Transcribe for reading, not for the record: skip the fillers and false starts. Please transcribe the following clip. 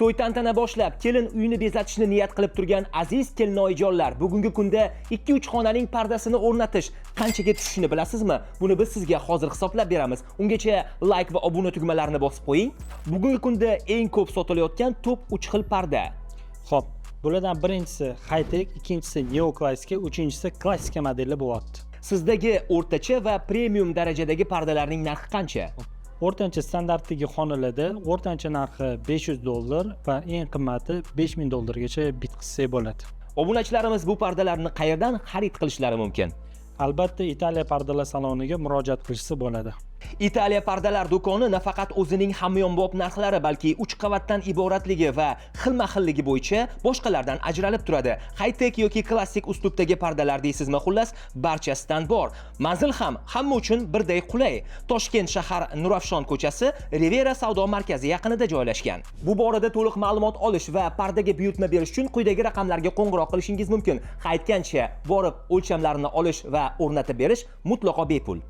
To'y tantana boshlab, kelin uyini bezatishni niyat qilib turgan aziz kelinoyijonlar, bugungi kunda 2-3 xonaning pardasini o'rnatish qanchaga tushishini bilasizmi? Buni biz sizga hozir hisoblab beramiz. Ungacha like va obuna tugmalarini bosib qo'ying. Bugungi kunda eng ko'p sotilayotgan top 3 xil parda. Xo'p, bulardan birinchisi high-tech, ikkinchisi neoklassika, uchinchisi klassika modeli bo'lyapti. Sizdagi o'rtacha va premium darajadagi pardalarning narxi qancha? O'rtancha standartdagi xonalarda o'rtancha narxi 500 dollar va eng qimmati 5000 dollargacha bitkazsak bo'ladi. Obunachilarimiz bu pardalarni qayerdan xarid qilishlari mumkin? Albatta, Italiya pardalar saloniga murojaat qilishsa bo'ladi. Italiya pardalar do'koni nafaqat o'zining hamyonbop narxlari, balki 3 qavatdan iboratligi va xilma-xilligi bo'yicha boshqalardan ajralib turadi. High-tech yoki klassik uslubdagi pardalar deysizmi, xullas, barchasidan bor. Manzil ham hamma uchun birday qulay. Toshkent shahar, Nurafshon ko'chasi, Rivera savdo markazi yaqinida joylashgan. Bu borada to'liq ma'lumot olish va pardaga buyurtma berish uchun quyidagi raqamlarga qo'ng'iroq qilishingiz mumkin. Aytgancha, borib o'lchamlarini olish va o'rnatib berish mutlaqo bepul.